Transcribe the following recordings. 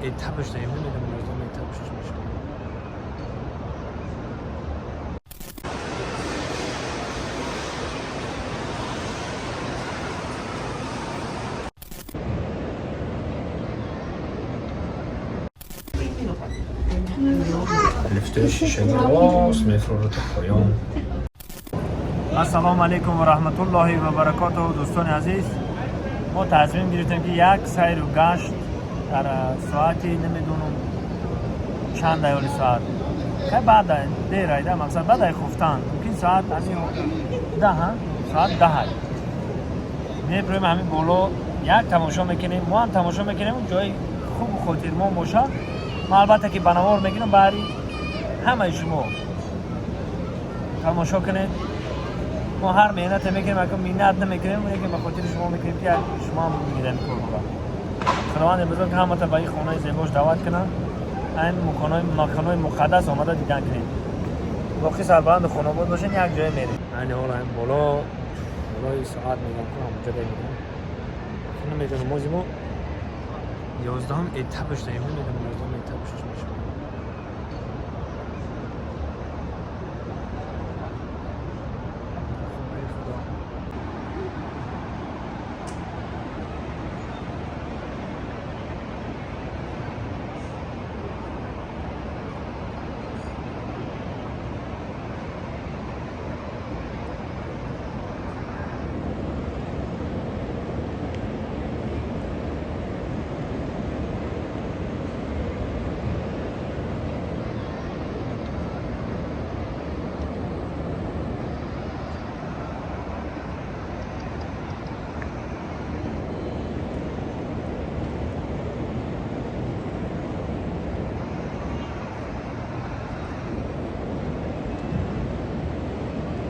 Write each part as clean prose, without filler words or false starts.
Этап шудаем, намедонам 11 этап чӣ мешавад. Лифтои шишагӣ рост мефурорад то поён. Ассалому алайкум ва раҳматуллоҳи ва баракотуҳу, дӯстони азиз. Мо тасмим гирифтем, ки як сайру гашт дар соати намедонам чанд аёли соат хай баъд дер айда, мақсад баъд ай хуфтан, мумкин соат ҳамин 10, соат 10 меброем, ҳамин боло як тамошо мекунем. Мо ҳам тамошо мекунем, ҷои хубу хотирмон бошад. Ман албатта ки ба навор мегирам, баҳри ҳамаи шумо тамошо кунед. Мо ҳар меҳнате мекунем, ака миннат намекунем, лекин ба хотири шумо мекунем, ки шумо ҳам бибинед ин корро. Худованди бузург ҳамата ба ин хонаи зебош даъват кунад, ин маконҳои муқаддас омада дидан кунед. Боқӣ сарбаланду хонобод бошед, як ҷое мерем. Айни ҳол ҳамин боло, болои соат мегам, ку ҳамонҷо мебинем. Намедонам, мози мо 11 этап шудаем, намедонам 11 этап чӣ мешавад. Хонаи Худо.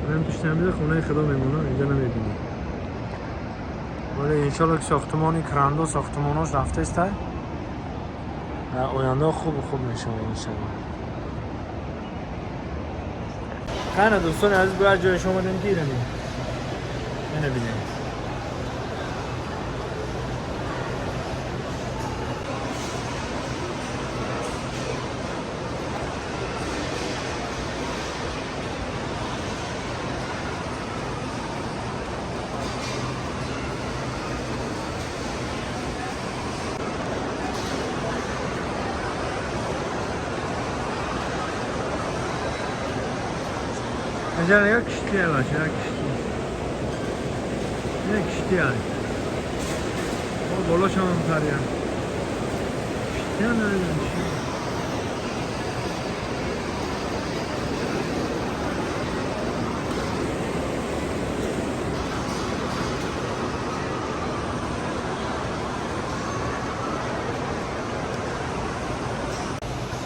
من пуштамида хонаи Худо мемонам, инҷа намебинӣ. Вале иншолло ки сохтумони крандо сохтумонош рафтаистай, оянда хубу хуб мешавад, иншалло. Қайна, дӯстони азиз, бояд ҷояш омадем, ки иранем ина бинем. Инҷа як киштие бача, як киштӣ, як киштӣ ай. О, болошам пария киштия, намедонам чи.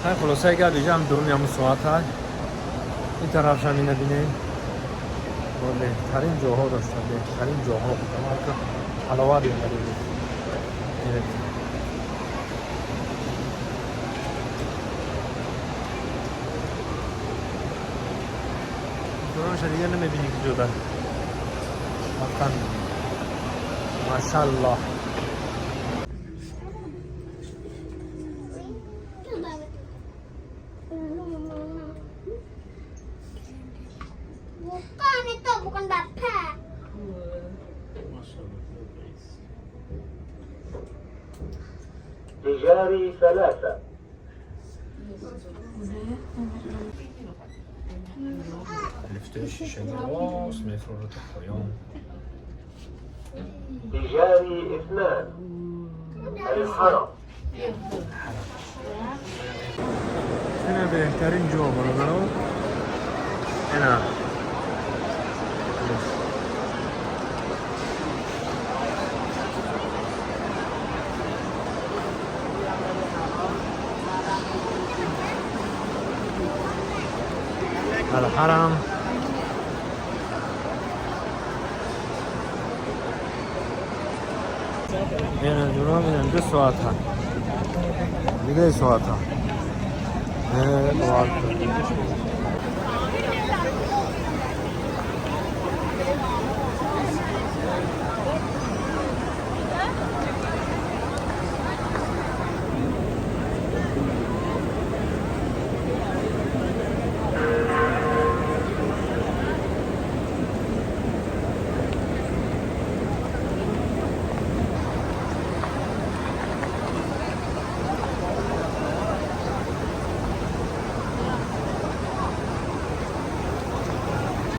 Хай, хулосаи гап, инҷа ҳам дуруни ҳамун соат ҳай. Ин тарафшам ина бинем, бо беҳтарин ҷоҳо дошта, беҳтарин ҷоҳо буд, ҳаловат мебаред. Бинед. Дуронша дигар намебинӣ, ки ҷода ҳаққан машаллоҳ. Bukan itu, bukan bapak. تجاري 3. Лифтои шишагӣ рост мефурорад то поён. تجاري 2، الحرم. ина беҳтарин ҷо, бародаро, ина. Алҳарам. Ина ҷуноб, ина 2 соата, дигаи соата. Бовар кун.